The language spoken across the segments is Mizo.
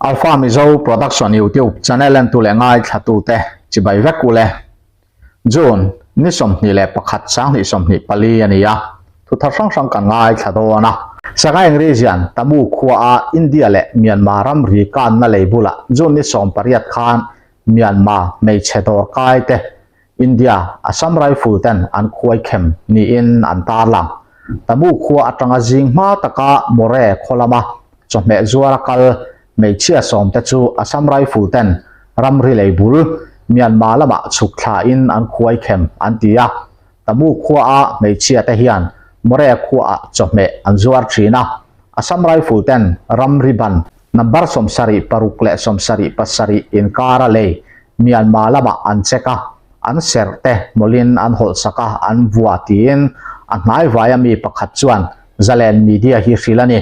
Alpha Mizo Production YouTube channel entu leh ngaithlatute chibai vek u le. June ni 21 2024 a ni a, thu thar hrang hrang kan ngaithla dawn a. Sagaing Region, Tamu khuaa India leh Myanmar ramri kanna lei bulah June ni 18 khan Myanmar hmeichhe dawr kaite India Assam Rifle ten an khuai khem niin an tarlang. Tamu khua atanga zing hma taka More khaw lama chawhmeh zuara kal hmeichhia sawmte chu Assam Rifle ten ramri lei bul Myanmar lamah chhuk thlain an khuai khem an ti a. Tamu khuaa hmeichhia te hian More khuaah chawhmeh an zuar thin a. Assam Rifle ten ramri ban number 76 leh 77 inkara lei Myanmar lamah an check a, an serh te hmawlhin an hawlh sak a, an vua tiin a hnai vaia mi pakhat chuan Zalen Media hi hrilh a ni.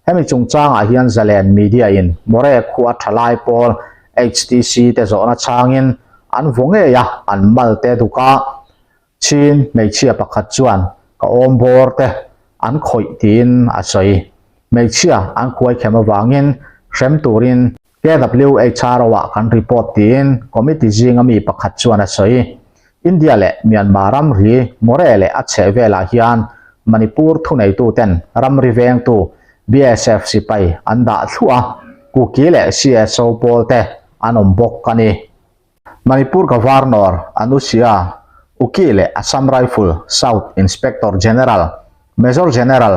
Hemi chungchangah hian Zalen Media in More khua thalai pawl HTC te zawhna chhangin an vaw ngei a, an mal te duk a, Chin hmeichhia pakhat chuan ka awm bawr te an khawih tiin a sawi. Hmeichhia an khuai khem avangin hrem turin KWHRO ah kan report tiin committee zinga mi pakhat chuan a sawi. India leh Myanmar ramri More leh a chheh velah hian Manipur thuneituten ramri vengtu BSF sipai an dah thluah a, Kuki leh CSO pawl te an awm bawk a ni. Manipur Governor Anusia Uki leh Assam Rifle South Inspector General Major General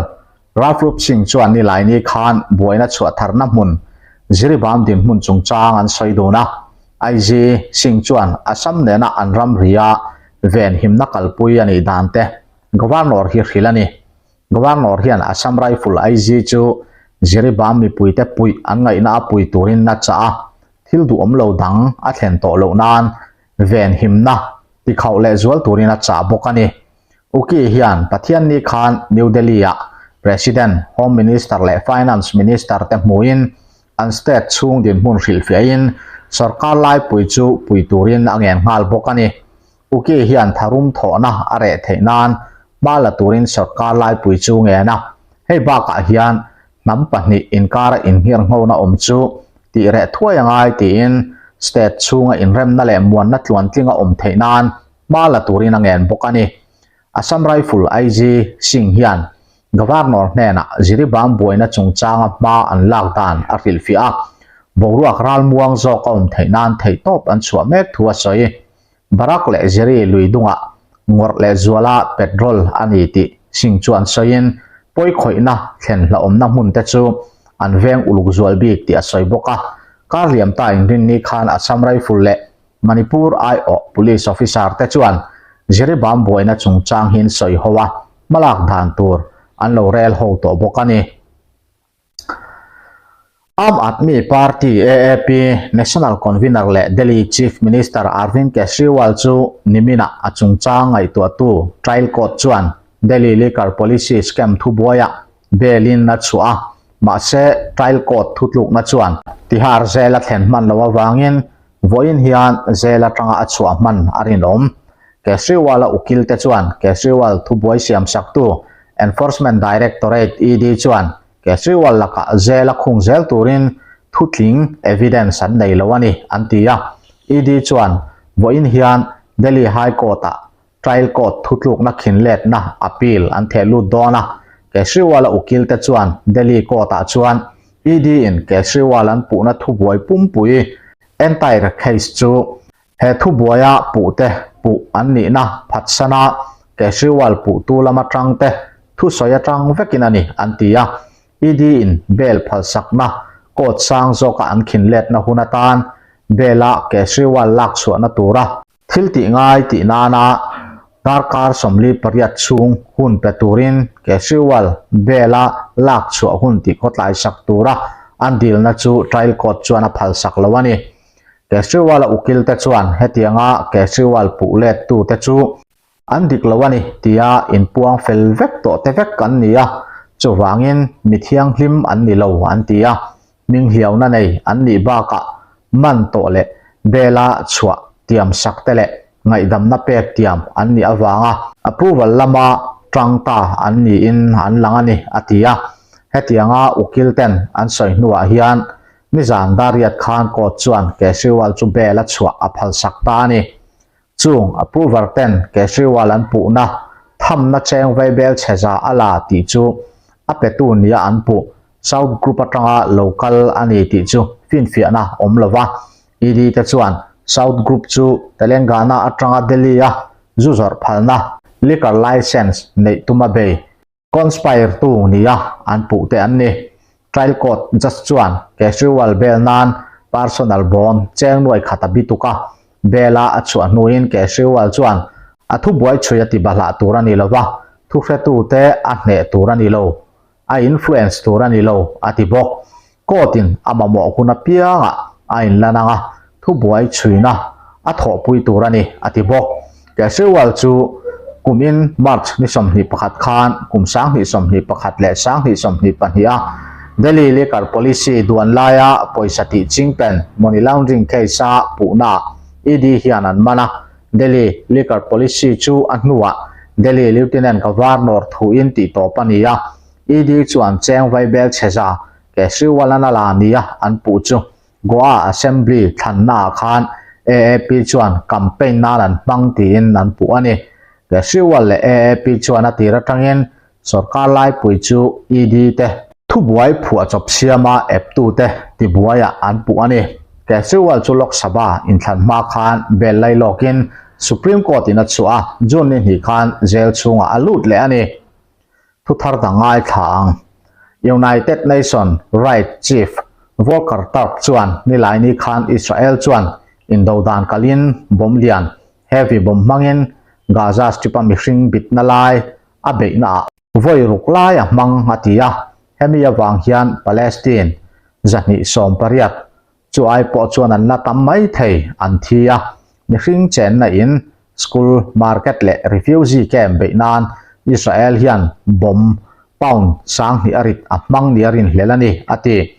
Ralph Singh chuan Nilaini khan buaina chhuah tharna hmun Jiribam dinhmun chungchang an sawi dun a. IG Singh chuan Assam nena an ramria venhimna kalpui a nih dan te Governor hi hrilh a ni. Governor hian Assam Rifle IG chu Jiribam mipuite puih an ngaihna a pui turin a chah a, thil duhawm lo dang a thlen tawh loh nan venhimna tikhauh leh zual turin a chah bawk a ni. Uki hian Pathianni khan New Delhi-ah President, Home Minister leh Finance Minister te hmuhin an state chhung dinhmun hrilhfiahin sorkar laipui chu pui turin a ngen nghal bawk a ni. Uki hian tharum thawhna a reh theih nan hma la turin sorkar laipui chu ngen a, hei bakah hian hnam pahnih inkara inngirnghona awm chu tih reh thuai a ngai tiin state chhunga inremna leh muanna tluantlinga awm theih nan hma la turin a ngen bawk a ni. Assam Rifle IG Singh hian Governor hnenah Jiribam buaina chungchanga hma an lak dan a hrilhfiah a, boruak ralmuang zawk a awm theih nan theihtawp an chhuah mek thu a sawi. Barak leh Jiri lui dungah ngawrh leh zuala petrol a ni tih Singh chuan sawiin pawikhawihna thlen hlauhawmna hmun te chu an veng uluk zual bik tih a sawi bawk a. Kar liam ta inrinni khan Assam Rifle leh Manipur aiawh Police officer te chuan Jiribam buaina chungchang hi an sawi ho a, hmalak dan tur an lo rel ho tawh bawk a ni. Aam Aadmi Party, AAP, National Convener leh Delhi Chief Minister Arvind Kejriwal chu niminah a chungchang ngaihtuahtu Trial Court chuan Delhi Liquor Policy Scam thubuaiah bail in a chhuah a, mahse Trial Court thutlukna chuan Tihar zel a thlen hman loh avangin vawiin hian zel atanga a chhuah hman a rinawm. Kejriwal-a ukil te chuan Kejriwal thubuai siamsaktu Enforcement Directorate, ED, chuan Kejriwal lakah zel a khung zel turin thutling, evidence, an nei lo a ni, an ti a. ED chuan vawiin hian Delhi High Court-ah Trial Court thutlukna khinletna, appeal, an theh lut dawn a. Kejriwal-a ukil te chuan Delhi Court-ah chuan ED in Kejriwal an puhna thubuai pumpui, entire case, chu He thubuaia puhte puh an nihna phatsana Kejriwal puhtu lama tangte thusawi atang vekin a ni an ti a. ED in bail phalsakna court sang zawka an khin letna hun atan bail-a Kejriwal lak chhuahna tura thil tih ngai tih nana darkar 48 chhung hun pe turin Kejriwal bail-a lak chhuah hun tih khawtlaisak tura an dilna chu trial court chuan a phalsak lo a ni. Kejriwal-a ukil te chuan hetianga Kejriwal puh let tu te chu an dik lo a ni tia inpuang fel vek tawh te vek an ni a, chuvangin mi thianghlim an ni lo an ti a, hminghliauna nei an nih bakah man tawh leh bela chhuah tiam sak te leh ngaihdamna pek tiam an nih avanga approval lama tang ta an niin an lang a ni a ti a, hetianga ukil ten an sawi hnuah hian. Nizan Dariat khan court chuan Kejriwal chu bail a chhuah a phalsak ta a ni. Chung approver ten Kejriwal an puhna thamna cheng vaibel chhe za a la tih chu a petu nia an puh South Group atanga lo kal a ni tih chu finfiahna awm lo va. ED te chuan South Group chu Telangana atanga Delhi a zu zawrh phalna liquor licence neih tuma bei Conspire tu nia an puh te an ni. Trial Court Judge chuan Kejriwal bail nan personal bond cheng nuai khat a bi tuk a, bail a a chhuah hnuin Kejriwal chuan a thubuai chhui a ti bahlah tur a ni lo va, thuhretu te a hneh tur a ni lo. A influence tur a ni lo, a ti bawk. Court in a mamawh hun apiangah a inlan ang a, thubuai chhuina a thawhpui tur a ni, a ti bawk. Kejriwal chu kumin March ni 21 khan kum 2021 leh 2022 a Delhi Liquor Policy duan laia pawisa tih chingpen money laundering case a puhnaah ED hian an man a, Delhi Liquor Policy chu a hnuah Delhi Lieutenant Governor thuin tih tawp a ni a, ED chuan cheng vaibel chhe za Kejriwal-an a la nia an puh chu Goa Assembly thlannaah khan AAP chuan campaign nan an hmang tiin an puh a ni. Kejriwal leh AAP chuan a tir atangin Sorkar laipui chu ED te thubuai phuahchawp siama eptute tibuaiah an puh a ni. Kejriwal chu Lok Sabha inthlan hma khan bail lai lawkin Supreme Court in a chhuah a, June ni hnih khan jail chhungah a lut leh a ni. Thuthar dang ngaithla ang. United Nation Right Chief Volker Turk chuan nilaini khan Israel chuan indo dan kalin bomb lian, heavy bomb hmangin Gaza Strip-a mihring bitna lai a beihnaah vawi ruk lai a hmang a ti a, hemi avang hian Palestine 280 chu ai pawh chuan an la tam mai thei an thi a, mihring chenna in, school, market leh refugee camp beih nan Israel hian bomb pound 2000 a rit a hmang nia rinhlel a ni, a ti.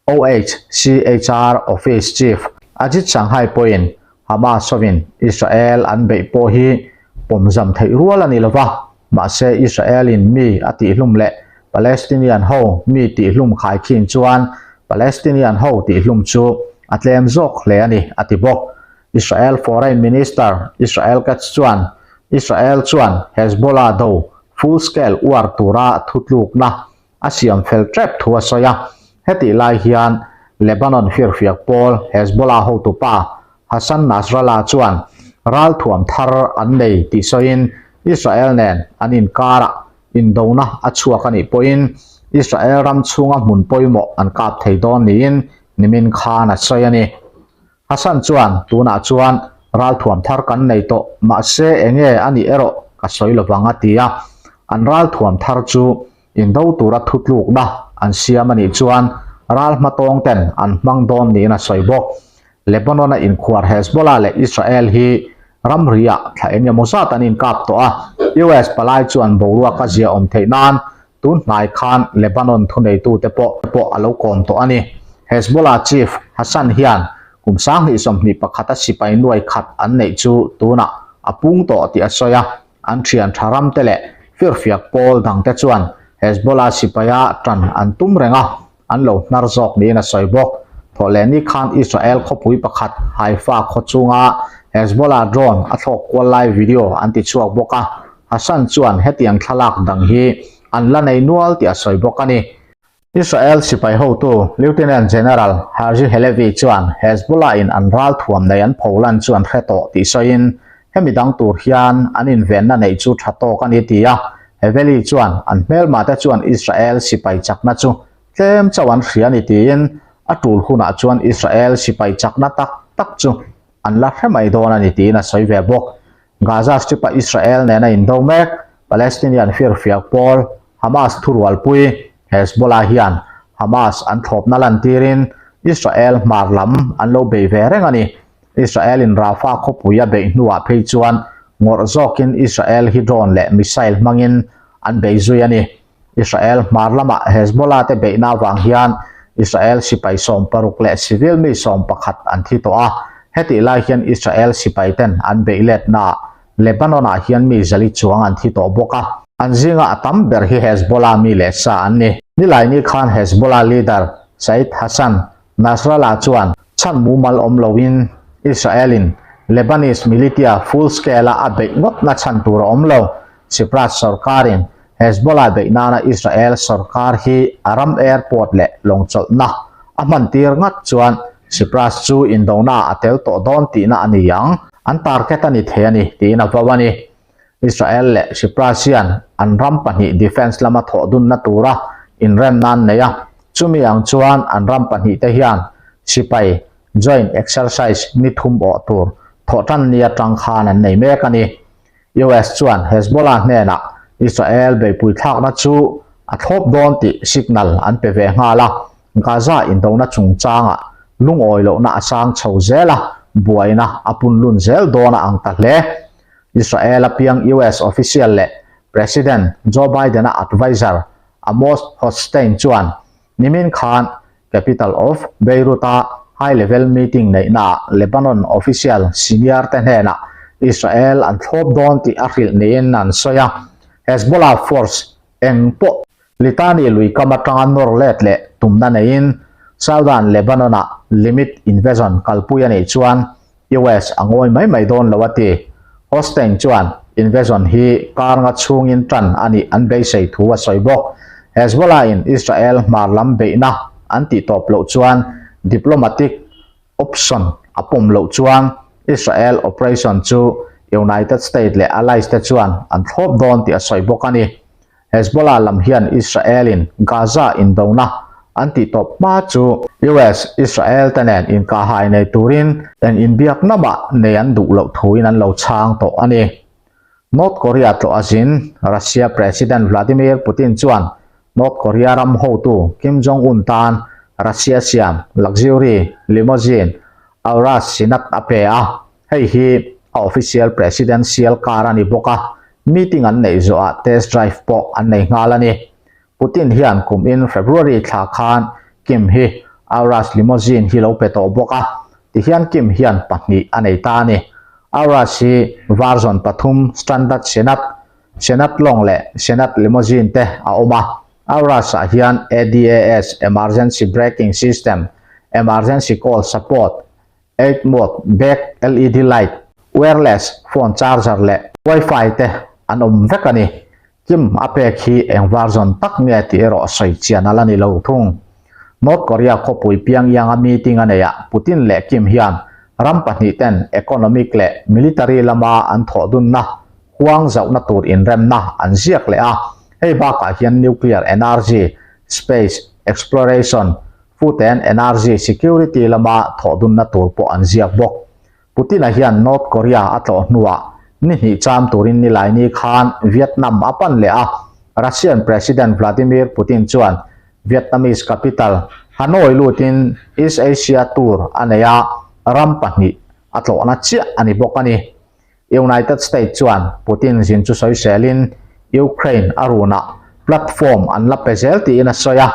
OHCHR Office Chief Ajit Sanghai pawhin Hamas hovin Israel an beih pawh hi pawmzam theih rual a ni lo va, mahse Israel-in mi a tihhlum leh Palestinian ho mi tihhlum khaikhin chuan Palestinian ho tihhlum chu a tlem zawk hle a ni, a ti bawk. Israel Foreign Minister Israel Katz chuan Israel chuan Hezbollah do full-scale uar tura thutlukna a siam fel tep thu a sawi a. Hetih lai hian Lebanon firfiak pawl Hezbollah hotupa Hassan Nasrallah chuan ralthuam thar an nei tih sawiin Israel nen an inkarah indona a chhuak a nih pawhin Israel ram chhunga hmun pawimawh an kap thei dawn niin nimin khan a sawi a ni. Hassan chuan, Tunah chuan ralthuam thar kan nei tawh, mahse enge a nih erawh ka sawi lovang a ti a. An ralthuam thar chu indo tura thutlukna an siam a nih chuan ral hmatawng ten an hmang dawn niin a sawi bawk. Lebanon-a inkhuar Hezbollah leh Israel hi ramri-ah thla eng emaw zat an inkap tawh a, US palai chuan boruak a ziaawm theih nan Tun hnai khan Lebanon thuneitute pawh pawh a lo kawm tawh a ni. Hezbollah chief Hassan hian kum 2021 a sipai nuai khat an neih chu tunah a pung tawh tih a sawi a, an thian tha ramte leh firfiak pawl dangte chuan Hezbollah sipaia tan an tum reng a, an lo hnar zawk niin a sawi bawk. Thawhlehni khan Israel khawpui pakhat Haifa khaw chunga Hezbollah drone a thlawk kual lai video an ti chhuak bawk a, Hassan chuan hetiang thlalak dang hi an la nei nual tih a sawi bawk a ni. Israel sipai hotu Lieutenant General Herzi Halevi chuan Hezbollah in an ral thuam nei an pholan chu an hre tawh tih sawiin hemi dang tur hian an invenna neih chu tha tawk a ni ti a, Heveli chuan an hmelma te chuan Israel sipai chakna chu tlem chauh an hria a ni tiin a tul hunah chuan Israel sipai chakna tak tak chu an la hre mai dawn a ni tiin a sawi ve bawk. Gaza Strip-a Israel nena indo mek Palestinian firfiak pawl Hamas thurualpui Hezbollah hian Hamas an thlawpna lantirin Israel hmar lam an lo bei ve reng a ni. Israel-in Rafah khawpui a beih hnuah phei chuan ngawrh zawkin Israel hi drone leh missile hmangin an bei zui a ni. Israel hmar lamah Hezbollah te beihna avang hian Israel sipai 60 leh civil mi 11 an thi tawh a, hetih lai hian Israel sipai ten an beih letnaah Lebanon-ah hian mi zali chuang an thi tawh bawk a. An zinga a tam ber hi Hezbollah mi leh sa an ni. Nilaini khan Hezbollah leader Said Hassan. Nasrallah chuan chhan mumal awm loin Israel-in Lebanese militia full scale-a a beih ngawtna chhan tur a awm lo. Cyprus sorkarin Hezbollah beih nana Israel sorkar hi a ram airport leh lawngchawlhna a hmantir ngat chuan Cyprus chu indona a tel tawh dawn tihna a ni ang. An target a ni thei a ni, tiin a vau a ni. Israel leh Cyprus hian an ram pahnih defence lama thawh dunna tura inremna an nei a, chumi ang chuan an ram pahnihte hian sipai joint exercise ni thum awh tur thawhtan ni atang khan an nei mek a ni. US chuan Hezbollah hnenah Israel beihpui thlakna chu a thlawp dawn tih signal an pe ve nghal a, Gaza indona chungchangah lungawi lohna a sang chho zel a, buaina a punlun zel dawn a ang ta hle. Israel a piang US official leh President Joe Biden-a adviser Amos Hochstein chuan nimin khan capital of Beirut-a high level meeting neihnaah Lebanon official senior te hnenah Israel an thlawp dawn tih a hrilh niin an sawi a. Hezbollah force eng pawh Litani lui kam atanga nawr let leh tumna neiin Southern Lebanon-ah limit invasion kalpui a nih chuan US a ngawi mai mai dawn lo a ti. Hostein chuan invasion hi kar nga chhungin tan a nih an beisei thu a sawi bawk. Hezbollah-in Israel hmar lam beihna an tih tawp loh chuan diplomatic option a pawm loh chuan Israel operation chu United States leh allies te chuan an thlawp dawn tih a sawi bawk a ni. Hezbollah lam hian Israel-in Gaza indona an tih tawp hma chu US, Israel te nen inkahhai nei turin eng inbiakna mah nei an duh loh thuin an lo chhang tawh a ni. North Korea tlawh a zin Russia President Vladimir Putin chuan North Korea ram hotu Kim Jong-un tan Russia siam luxury limousine Aurus Senat a pe a, Hei hi a official presidential car a ni bawk a, meeting an neih zawhah test drive pawh an nei nghal a ni. Putin hian kum in February thla khan Kim hi Aurus limousine hi lo pe tawh bawk a, tihian Kim hian pahnih a nei ta a ni. Aurus hi version pathum standard Senat, Senat Long leh Senat Limousine te a awm a. Aurus ah hian ADAS, Emergency Braking System, Emergency Call Support, Eight mode, back LED light, wireless phone charger leh wifi te an awm vek a ni. Kim a pek hi eng version tak nge tih erawh sawi chian a la ni lo thung. North Korea khawpui Pyongyang a meeting a neihah Putin leh Kim hian ram pahnih ten economic leh military lama an thawh dunna huang zauhna tur inremna an ziak leh a, hei bakah hian nuclear energy, space exploration, Food and Energy Security lama thawhdunna tur pawh an ziak bawk. Putin-a hian North Korea a tlawh hnuah ni hnih cham turin Nilaini khan Vietnam a pan leh a, Russian President Vladimir Putin chuan Vietnamese capital Hanoi lutin East Asia tour a nei a, ram pahnih a tlawhna chiah a ni bawk a ni. United States chuan Putin zin chu sawiselin Ukraine a runah platform an la pe zel tiin a sawi a.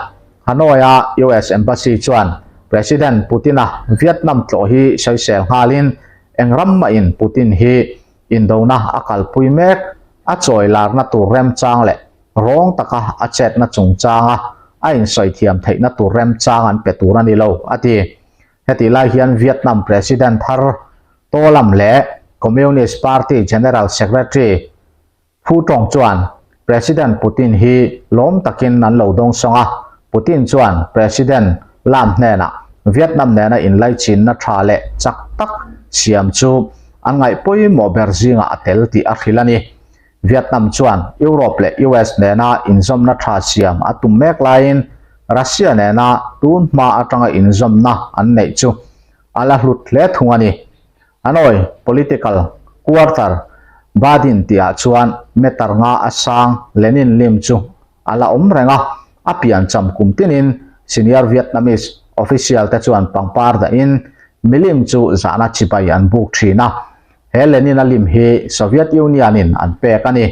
Hanoi-a US Embassy chuan President Putin-a Vietnam tlawh hi sawisel nghalin eng ram mahin Putin hi indona a kalpui mek a chawi larna tur remchang leh rawng taka a chetna chungchanga a insawi thiam theihna tur remchang an pe tur a ni lo, a ti. Hetih lai hian Vietnam President thar To Lam leh Communist Party General Secretary Phu Tong chuan President Putin hi lawm takin an lo dawngsawng a, Putin chuan President Lam hnenah Vietnam nena inlaichinna tha leh chak tak siam chu an ngaih pawimawh ber zingah a tel tih a hrilh a ni. Vietnam chuan Europe leh US nena inzawmna tha siam a tum mek laiin Russia nena tun hma atanga inzawmna an neih chu a la hlut hle thung a ni. Hanoi political quarter Badin tihah chuan meter nga a sang Lenin lim chu a la awm reng a, a piancham kum tinin senior Vietnamese official te chuan pangpar dahin milim chu zahna chibai an buk thin a, he Lenin-a lim hi Soviet Union-in an pek a ni.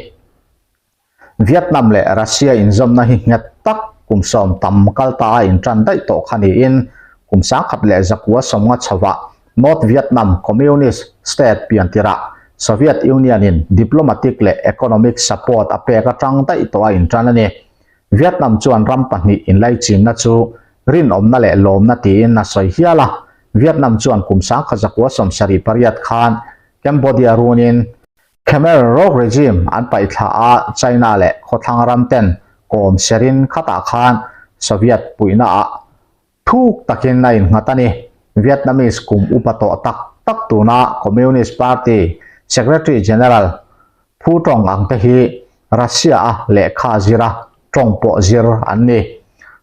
Vietnam leh Russia inzawmna hi nghet tak kum sawm tam kal ta a intan daih tawh kha niin kum sangkhat leh zakua sawmnga chhovah North Vietnam Communist State pian tirah Soviet Union-in diplomatic leh economic support a pek atang daih tawh a intan a ni. Vietnam chuan ram pahnih inlaichinna chu Rinawmna leh lawmna tiin a sawi hial a. Vietnam chuan kum 1978 khan Cambodia runin Khmer Rouge regime an paihthla a, China leh khawthlang ram ten kawm serin khatah khan Soviet puihna ah thuk takin a innghat a ni. Vietnamese kum upa tawh tak tak tuna Communist Party Secretary General Phu tawng ang te hi Russia a lehkha zira tawng pawh zir an ni.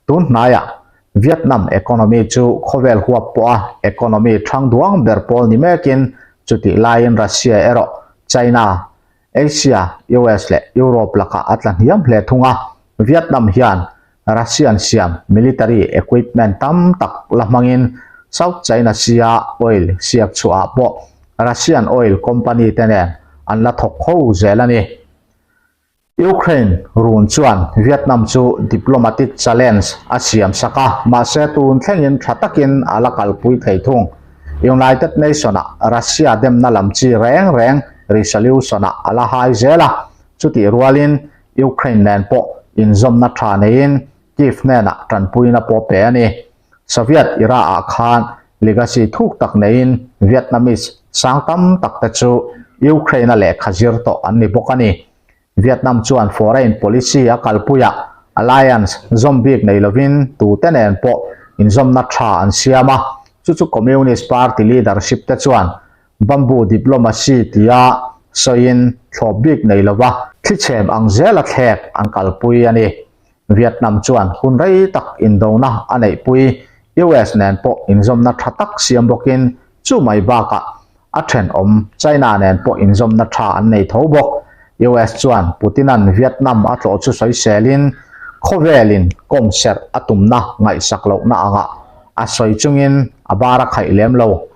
Tun hnaiah Vietnam economy chu khawvel huap pawha economy thang duang ber pawl ni mekin chutih laiin Russia erawh China, Asia, US leh Europe lakah a tla hniam hle thung a. Vietnam hian Russian siam military equipment tam tak la hmangin South China Sea-a oil siak chhuahah pawh Russian oil company te nen an la thawk ho zel a ni. Ukraine run chuan Vietnam chu diplomatic challenge a siam sak a, mahse tun thlengin tha takin a la kalpui thei thung. United Nation-ah Russia demna lam chi reng reng resolution-ah a la hai zel a, chutih rualin Ukraine nen pawh inzawmna tha neiin Kyiv hnenah tanpuina pawh pe a ni. Soviet era-ah khan legacy thuk tak neiin Vietnamese sang tam tak te chu Ukraine-a lehkha zir tawh an ni bawk a ni. Vietnam chuan foreign policy a kalpuiah alliance zawm bik nei lovin tute nen pawh inzawmna tha an siam a, chu chu Communist Party leadership te chuan bamboo diplomacy tia sawiin thlawp bik nei lova thlichhem ang zela thlek an kalpui a ni. Vietnam chuan hun rei tak indona a neihpui US nen pawh inzawmna tha tak siam bawkin chu mai bakah a thenawm China nen pawh inzawmna tha an nei tho bawk. US chuan Putin-a'n Vietnam a tlawh chu sawiselin khawvelin kawm serh a tumna ngaihsak lohna angah a sawi chungin a bar a khaih lem lo.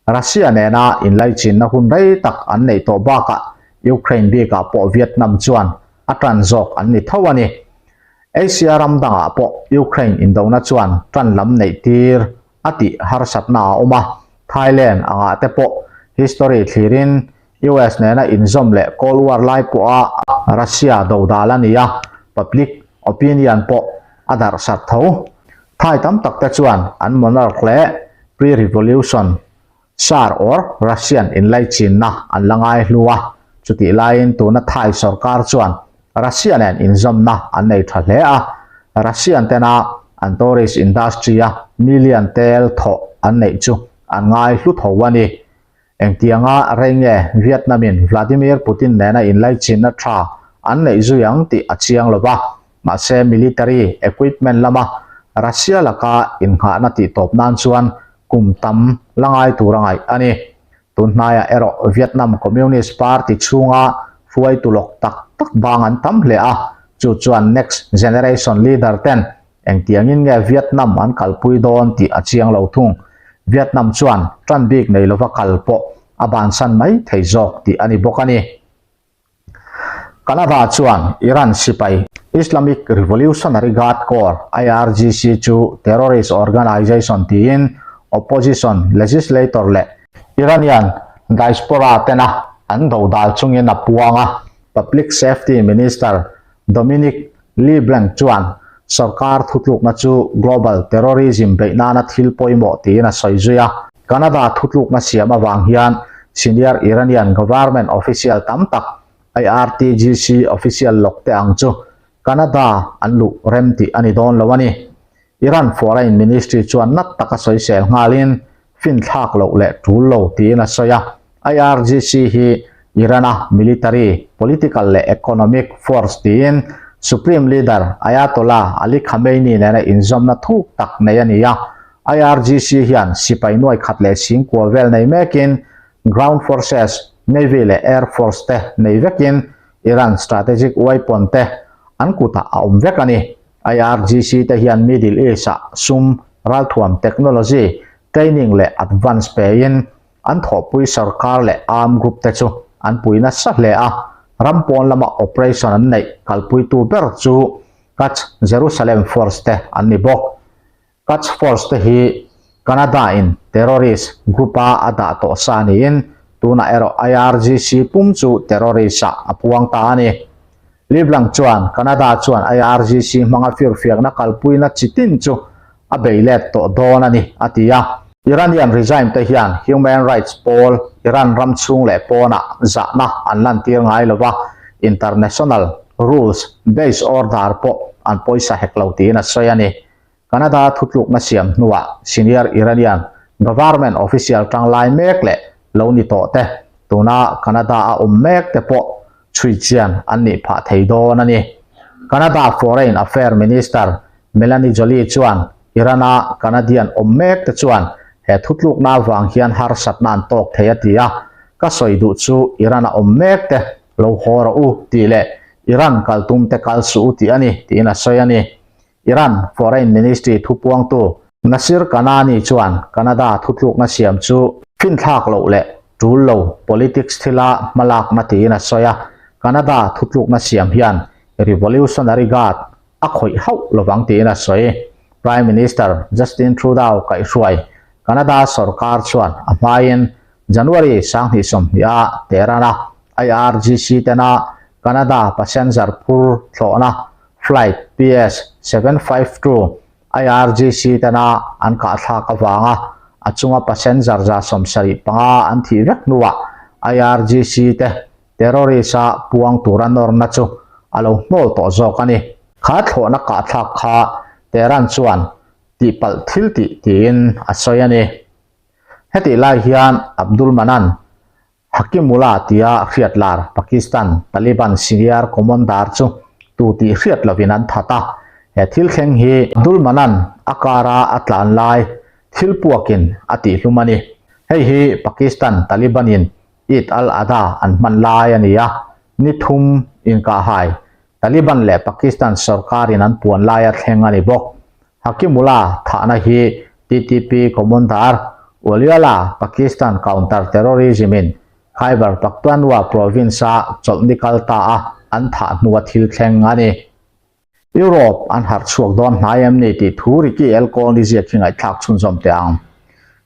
Russia nena inlaichinna hun rei tak an neih tawh bakah Ukraine bikah pawh Vietnam chuan a tan zawk an ni tho a ni. Asia ram dangah pawh Ukraine indona chuan tan lam neih tir a tih harsatna a awm a, Thailand angah te pawh history thlirin US nena inzawm leh Cold War lai pawha Russia dodal a ni a, public opinion pawh a darhsat tho. Thai tam tak te chuan an monarch leh pre-revolution Tsar or Russian inlaichinna an la ngai hlu a, chutih laiin tuna Thai sorkar chuan Russia nen inzawmna an nei tha hle a, Russian tena an tourist industry a million tel thawh an neih chu an ngai hlu tho a ni. Engtianga rei nge Vietnam in Vladimir Putin nena inlaichinna tha an neih zui ang tih a chiang lo va, mahse military equipment lama Russia laka innghahna tihtawp nan chuan kum tam la ngai tur a ngaih a ni. Tun hnaiah erawh Vietnam Communist Party chhunga hruaitu lawk tak tak bang an tam hle a, chu chuan next generation leader ten engtiangin nge Vietnam an kalpui dawn tih a chiang lo thung. Vietnam chuan tan bik nei lova kal pawh a bansan mai thei zawk tih a ni bawk a ni. Canada chuan Iran sipai Islamic Revolutionary Guard Corps, IRGC, chu terrorist organization tiin opposition legislator leh Iranian diaspora tena an dodal chungin a puang a. Public Safety Minister Dominic LeBlanc chuan sorkar thutlukna chu global terrorism beih nana thil pawimawh tiin a sawi zui a. Canada thutlukna siam avang hian senior Iranian government official tam tak IRTGC official lawk te ang chu Canada an luh rem tih a ni dawn lo a ni. Iran Foreign Ministry chuan nat taka sawisel nghalin finthlak loh leh tul lo tiin a sawi a. IRGC hi Iran-a military, political leh economic force tiin Supreme Leader Ayatollah Ali Khamenei nena inzawmna thuk tak nei a ni a. IRGC hian sipai nuai khat leh singkua vel nei mekin ground forces, navy leh air force te nei vekin Iran strategic weapon te an kutah a awm vek a ni. IRGC te hian Middle East-ah sum, ralthuam technology, training leh advance pein an thawhpui sorkar leh armed group te chu an pui nasa hle a, ram pawn lama operation an neih kalpuitu ber chu Quds Jerusalem Force te an ni bawk. Quds Force te hi Canada-in terrorist group-a a dah tawh sa niin tunah erawh IRGC pum chu terrorist-ah a puang ta a ni. Leblanc chuan Canada chuan IRGC hmanga firfiakna kalpuina chi tin chu a bei let tawh dawn a ni, a ti a. Iranian regime te hian human rights pawl Iran ram chhung leh pawnah zahna an lantir ngai lo va, international rules based order pawh an pawisa hek lo tiin a sawi a ni. Canada thutlukna siam hnuah senior Iranian government official tanglai mek leh lo ni tawh te, tuna Canada a awm mek te pawh chhui chian an nih phah thei dawn a ni. Canada Foreign Affair Minister Melanie Joly chuan Iran-a Canadian awm mek te chuan he thutlukna avang hian harsatna an tawk thei a ti a, Ka sawi duh chu Iran-a awm mek te lo haw rawh u tih leh Iran kal tum te kal suh u tih a ni, tiin a sawi a ni. Iran Foreign Ministry thupuangtu Nasir Kanani chuan Canada thutlukna siam chu finthlak loh leh tul lo politics thila hmalakna tiin a sawi a, Canada thutlukna siam hian Revolutionary Guard a khawih hauh lovang tiin a sawi. Prime Minister Justin Trudeau kaihhruai Canada sorkar chuan a hmain January 2020 a Tehran-a IRGC tena Canada passenger phur thlawhna Flight PS 752 IRGC tena an kahthlak avanga a chunga passenger 75 an thih vek hnuah IRGC te terrorist-a puang tura nawrna chu a lo hnawl tawh zawk a ni. Kha thlawhna kahthlak kha Tehran chuan tihpalh thil tih tiin a sawi a ni. Hetih lai hian Abdul Manan Hakimullah tia hriat lar Pakistan Taliban senior commander chu tu tih hriat lovin an that a. He thil thleng hi Abdul Manan a kara a tlan lai thil puakin a tihlum a ni. Hei hi Pakistan Taliban-in Eid al-Adha an hman lai a ni a, ni thum inkahhai Taliban leh Pakistan sorkarin an puan laia thleng a ni bawk. Hakimullah thahna hi TTP Commander Waliullah Pakistan Counter Terrorism in Khyber Pakhtunkhwa province-a chawlhni kal ta a an thah hnua thil thleng a ni. Europe an harh chhuak dawn hnai em ni tih thu Ricky Elkon i ziak hi ngaihthlak chhunzawm teh ang.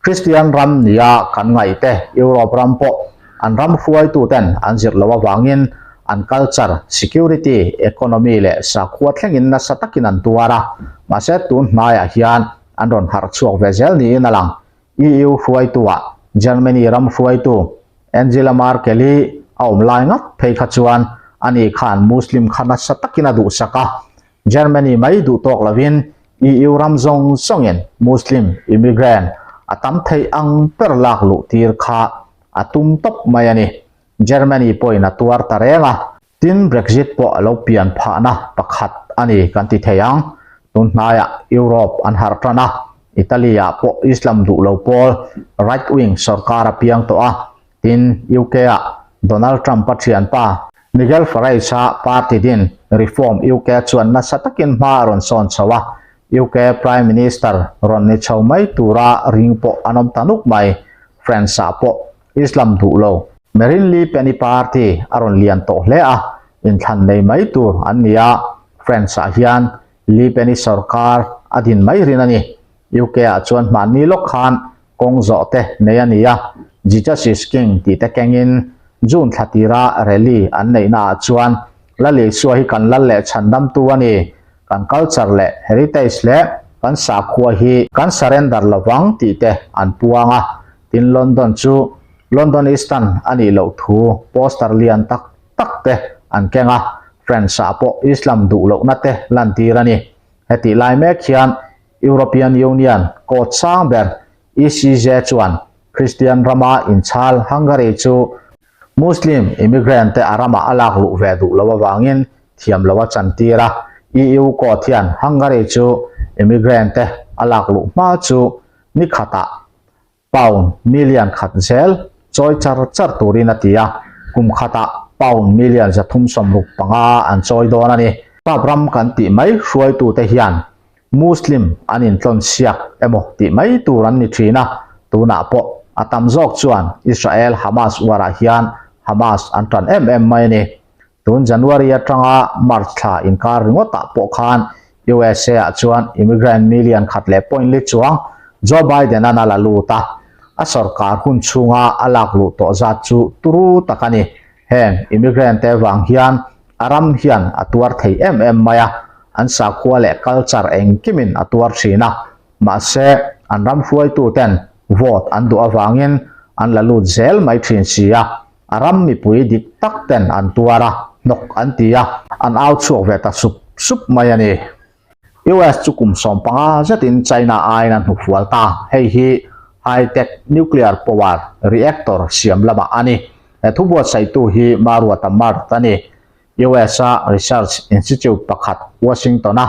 Kristian ram nia kan ngaihte Europe ram pawh an ram hruaituten an zir loh avangin an culture, security, economy leh sakhua thlengin nasa takin an tuar a, mahse tun hnaiah hian an rawn harh chhuak ve zel niin a lang. EU hruaituah Germany ram hruaitu Angela Merkel hi a awm lai ngat phei kha chuan ani khan Muslim kha nasa takin a duhsak a, Germany mai duh tawk lovin EU ram zawng zawngin Muslim immigrant a tam theih ang ber lak luh tir kha a tum tawp mai a ni. Germany pawhin a tuar ta reng a, tin Brexit pawh a lo pian phahna pakhat a ni kan ti thei ang. Tun hnaiah Europe an harh tan a, Italy-ah pawh Islam duh lo pawl right-wing sorkar a piang tawh a, Tin, UK-ah Donald Trump-a thianpa Nigel Farage-a party din Reform UK chuan nasa takin hma a rawn sawn chho a, UK Prime Minister rawn ni chho mai tura ring pawh an awm ta nuk mai. France-ah pawh Islam duh lo Marine Le Pen-i party a rawn lian tawh hle a, inthlan nei mai tur an ni a, France-ah hian Le Pen-i sorkar a din mai rin a ni. UK-ah chuan hmanni lawk khan kawng zawh te nei a ni a, Jesus is King tih te kengin June thla tira rally an neihna ah chuan Lal Isua hi kan lal leh chhandamtu a ni, kan culture leh heritage leh kan sakhua hi kan surrender lovang tih te an puang a, tin London chu Londonistan a nih loh thu poster lian tak tak te an keng a, France ah pawh Islam duh lohna te lantir a ni. Hetih lai mek hian European Union court sang ber ECJ chuan Kristian rama inchhal Hungary chu Muslim immigrant te a ramah a lak luh ve duh loh avangin thiam lo a chantir a. EU court hian Hungary chu immigrant te a lak luh hma chu ni khatah pound million khat zel chawi char char turin a ti a, kum khatah pound million 365 an chawi dawn a ni. Pap ram kan tih mai hruaitute hian Muslim an intlawn siak emaw tih mai tur an ni thin a, tunah pawh a tam zawk chuan Israel-Hamas war-ah hian Hamas an tan em em mai a ni. Tun January atanga March thla inkar ringawtah pawh khan USA ah chuan immigrant million khat leh point li chuang Joe Biden-a'n a la lut a, a sorkar hun chhunga a lak luh tawh zat chu turu tak a ni. Heng immigrant te vang hian a ram hian a tuar thei em em mai a, an sakhua leh culture engkimin a tuar thin a. Mahse, an ram hruaituten vote an duh avangin an la lut zel mai thin si a, a ram mipui dik tak ten an tuar a, hnawk an ti a, an au chhuak ve ta sup sup mai a ni. US chu kum 15 zetin China aiin a hnufual ta, hei hi high-tech nuclear power reactor siam lamah a ni. He thu buatsaihtu hi Maruata Mart a ni. US-a research institute pakhat Washington-a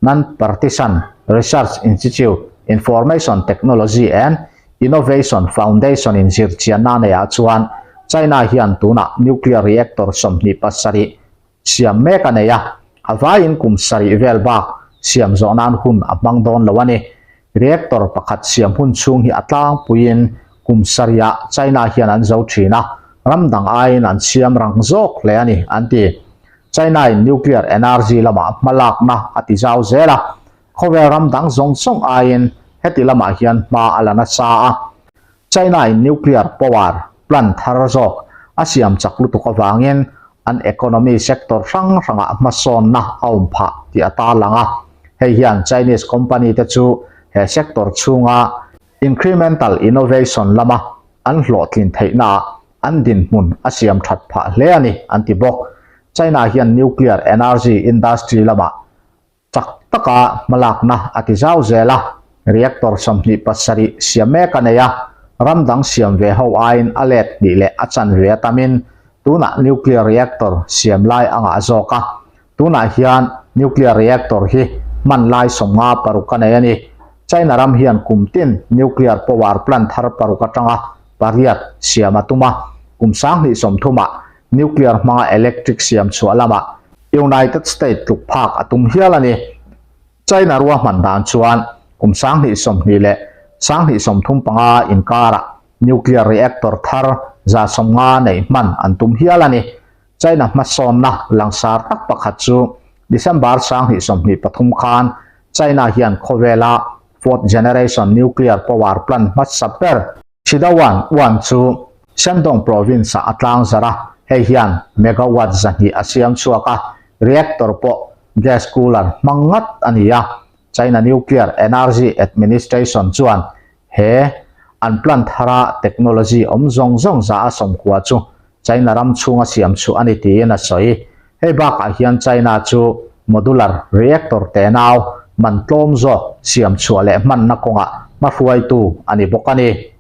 Non-Partisan Research Institute Information Technology and Innovation Foundation-in zirchianna neiah chuan China hian tunah nuclear reactor 27 siam mek a nei a, a vaiin kum sarih vel bak siam zawh nan hun a hmang dawn lo a ni. Reactor pakhat siam hun chhung hi a tlangpuiin kum sarihah China hian an zo thin a, ram dang aiin an siam rang zawk hle a ni, an ti. China-in nuclear energy lamah hmalakna a ti zau zel a, khawvel ram dang zawng zawng aiin heti lamah hian hma a la nasa a. China-in nuclear power plant thar zawk a siam chak lutuk avangin an economy sector hrang hrangah hmasawnna a awm phah tih a tarlang a. Hei hian Chinese company te chu he sector chhunga incremental innovation lama an hlawhtlin theihnaah an dinhmun a siam that phah hle a ni, an ti bawk. China hian nuclear energy industry lamah Chak taka hmalakna a ti zau zel a, reactor 27 siam mek a nei a, ram dang siam ve ho aiin a let hnih leh a chanve a tamin tunah nuclear reactor siam lai a ngah zawk a, tunah hian nuclear reactor hi hman lai 56 a nei a ni. China ram hian kum tin nuclear power plant thar paruk atanga pariat siam a tum a, kum 2030ah nuclear hmanga electric siam chhuah lamah United States tluk phak a tum hial a ni. China ruahman dan chuan kum 2020 leh 2035 inkarah nuclear reactor thar 150 neih hman an tum hial a ni. China hmasawnna langsar tak pakhat chu December 2023 khan China hian khawvela fourth generation nuclear power plant hmasa ber Shidawan 1 chu Shandong province-ah a tlang zarh a, hei hian megawatt 200 a siam chhuak a, reactor pawh gas cooler hmang ngat a ni a. China Nuclear Energy Administration chuan he an plant thara technology awm zawng zawng za a sawmkua chu China ram chhunga siam chhuah a ni tiin a sawi. Hei bakah hian China chu modular reactor tenau man tlawm zawk siam chhuah leh hmanna kawngah hmahruaitu a ni bawk a ni.